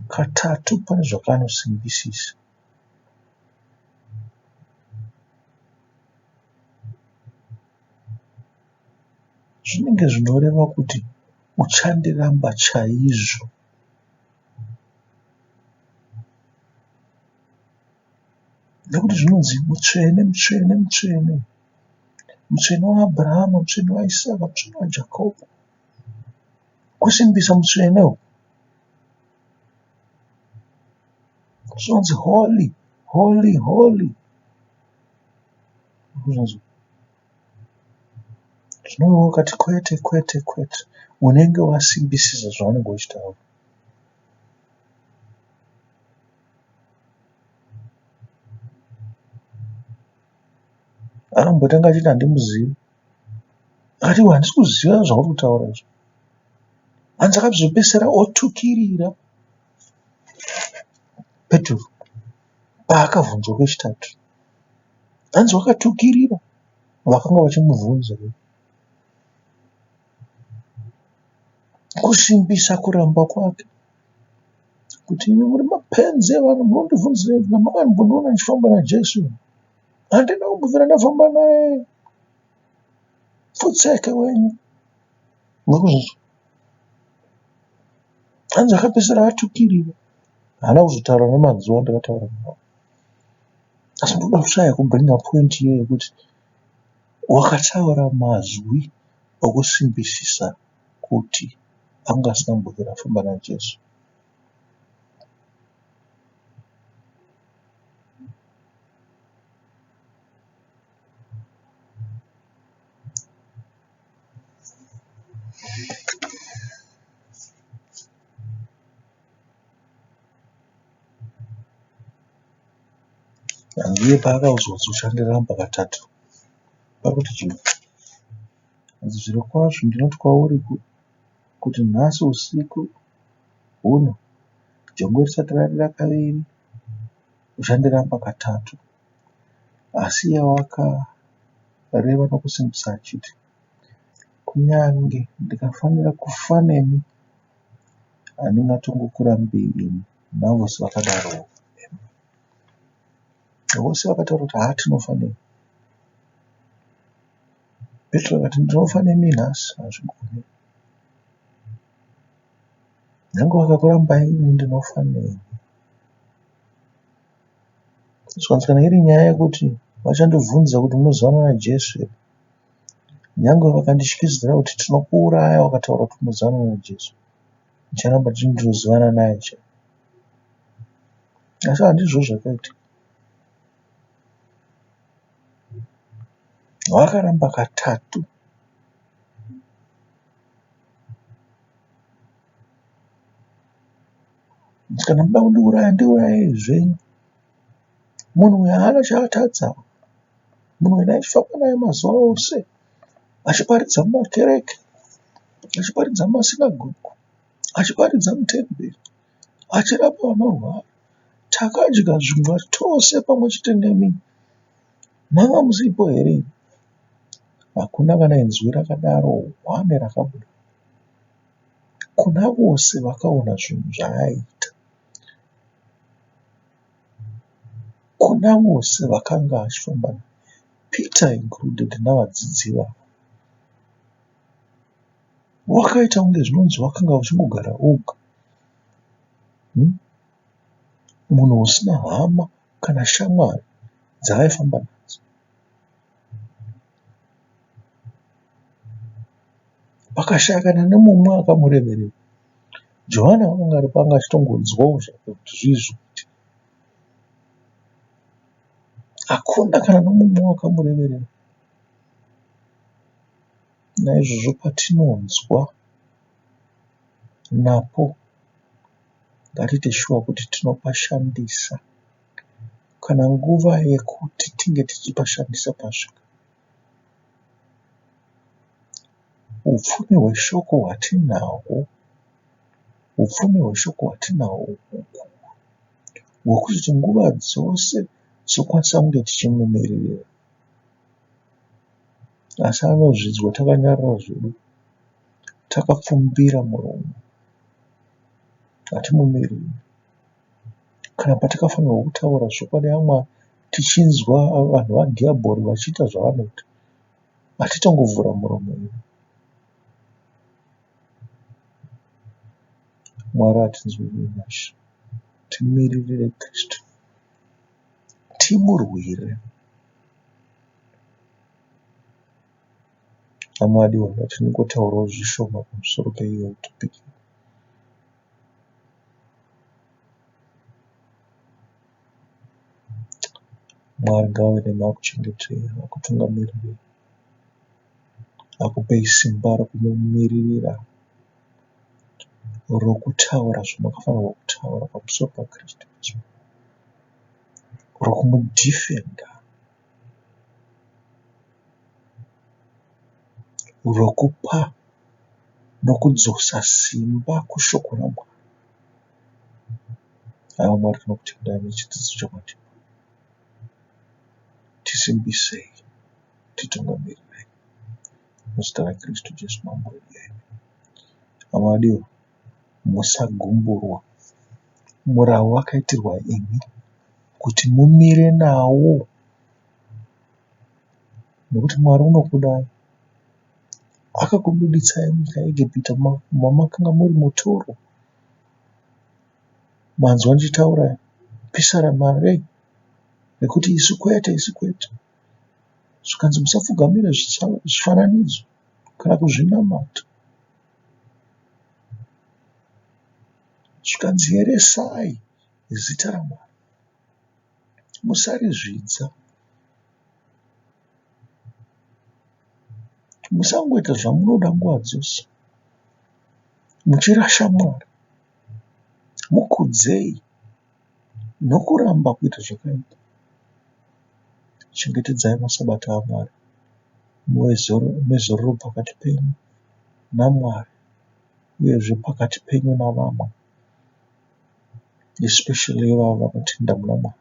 Katatu pane zvakanosimbisisa. Zvinenge zvinoreva kuti uchandiramba chaizvo. Nekuti zvinonzi mutsvene, mutsvene, mutsvene. Mutsvene waAbrahama, mutsvene waIsaka, mutsvene waJakobho. Kusimbisa mutsvene uku. Zvinonzi holy, holy, holy. Zvino iwe ukati kwete, kwete, kwete, unenge wasimbisisa zvaunenge uchitaura. Anombotanga achiti handimuzivi. Akati iwe handisi kuziva zvauri kutaura izvi. Hanzi akazopedzisira otukirira Peturu paakabvunzwa kechitatu. Hanzi wakatukirira vakanga vachimubvunza. Kusimbisa kuramba kwake kuti imi muri mapenzi evanhu munondibvunzirei makambondiona ndichifamba naJesu handina kumbobvira ndafamba naye pfutseke wenyu murikuzvinzwa hanzi akapedzisira atukirira haana kuzotaura nemanzwi andakataura nawo asi ndoda kushaya kubringa point iyoyo yekuti wakataura mazwi okusimbisisa kuti anga asina kumbobvira afamba naJesu. Ndiye paakaudzwa kuti uchandiramba katatu. Pakuti chii? Hanzi zvirokwazvo ndinoti kwauri kuti nhasi usiku huno jongwe risati rarira kaviri uchandiramba katatu. Asi iye wakareva nokusimbisa achiti, Kunyange ndikafanira kufa nemi, handingatongokurambei ini. Navose vakadarowo. Vose vakataura kuti haa tinofa nemi. Petro akati ndinofa nemi nhasi hazvigoni. Nyange vakakurambai ini ndinofa nemi. Zvikanzi kana iri nyaya yekuti vachandibvunza kuti munozivana naJesu here, nyange vakandityidzira kuti tinokuuraya wakataura kuti unozivana naJesu, ndicharamba ndichiti ndinozivana naye chete. Asi handizvo zvakaitika. Vakaramba katatu. Kana muda kundiuraya ndiurayei zvenyu. Munhu uyu haana chaatadza. Munhu uyu ndaifamba naye mazuva ose achiparidza mumakereke, achiparidza mumasinagogo, achiparidza mutemberi, achirapa vanorwara. Takadya zvingwa tose pamwe chete nemi. Manga musipo here? Hakuna kana inzwi rakadaro hwani rakabuda. Kuna vose vakaona zvinhu zvaaiita. Kuna vose vakanga achifamba navo, Peter included navadzidzi ivavo. Wakaita kunge zvinonzi wakanga uchingogara woga. Munhu usina hama kana shamwari dzaaifamba nadzo. Pakashaya kana nemumwe akamureverera. Johani akanga aripo anga achitongonzwawo zvake kuti zvii zviri kuitika. Hakuna kana nomumwe wakamureverera. Naizvozvo patinonzwa napo ngatiite shuwa kuti tinopashandisa kana nguva yekuti tinge tichipashandisa pasvika. Upfumi hweshoko hwatinahwo, upfumi hweshoko hwatinahwo hukuru hwekuti nguva dzose tinokwanisa kunge tichimumiririra. Asi anozvidzwa takanyarara zvedu, takapfumbira muromo, hatimumiriri. Kana patakafanirwa kutaura zvokwadi yaMwari tichinzwa vanhu vadhiabhori vachiita zvavanoita, hatitongovhura muromo wedu. Mwari atinzwire nyasha, timiririre Kristu, timurwire. Hama vadiwa, ngatingotaurawo zvishoma pamusoro peiyo topic. Mwari ngave nemi akuchengetei, akutungamirirei, akupei simba rokumumiririra, rokutaura zvamakafanirwa kutaura pamusoro paKristu Jesu, rokumudhifenda, rokupa nokudzosa simba kushoko raMwari. Haiwa Mwari tinokutendai nechidzidzo chamatipa. Tisimbisei, titungamirirei. Muzita raKristu Jesu Mambo wedu. Amen. Hama vadiwa, musagumburwa. Murau wakaitirwa imi kuti mumire nawo nekuti Mwari unokudai. Akakubuditsai munyika yeEgipita mamakanga muri mutoro. Manzwa ndichitaura pisarema rei rekuti isu kwete, isu kwete. Zvikanzi musapfugamire zvifananidzo kana kuzvinamata. Zvikanzi eresai zita raMwari, musarizvidza. Musangoita zvamunoda nguva dzose muchirasha Mwari. Mukudzei nokuramba kuita zvakaipa. Chengetedzai masabata aMwari muve nezororo pakati penyu naMwari uyezve pakati penyu navamwe especially ivavo vanotenda muna Mwari.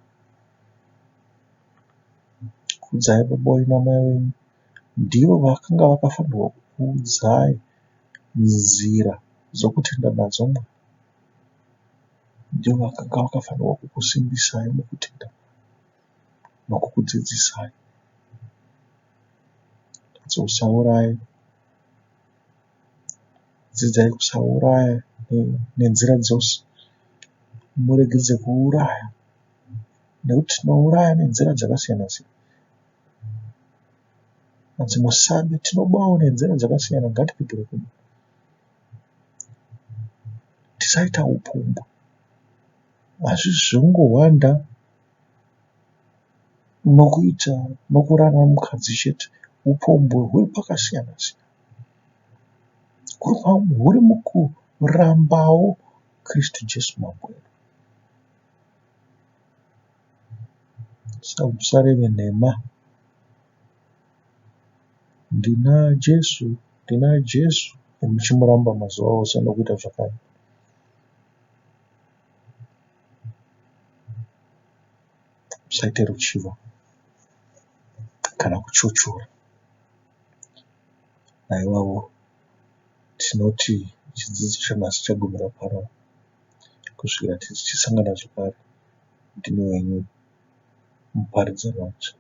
Kudzai baba wenyu namai venyu ndivo vakanga vakafanirwa kukuudzai nzira dzokutenda nadzo Mwari. Ndivo vakanga vakafanirwa kukusimbisai mukutenda nokukudzidzisai. Usauraye, dzidzai kusauraya nenzira dzose, muregedze kuuraya nekuti tinouraya nenzira dzakasiyana siyana. Hanzi musabe, tinobawo nenzira dzakasiyana ngatiregere kuba. Tisaita upombwe, hazvisi zvekungohwanda nokuita nokurara nomukadzi chete. Upombwe huri pakasiyana siyana, huri mukurambawo Kristu Jesu Mambo wedu. Usareve nhema. Ndina Jesu, ndina Jesu muchimuramba mazuva ose nokuita zvakaipa. Musaite ruchiva kana kuchochora. Naivavo tinoti chidzidzo chanhasi chagumira pano kusvikira tichisangana zvakare. Ndini wenyu muparidzi Rwadzva.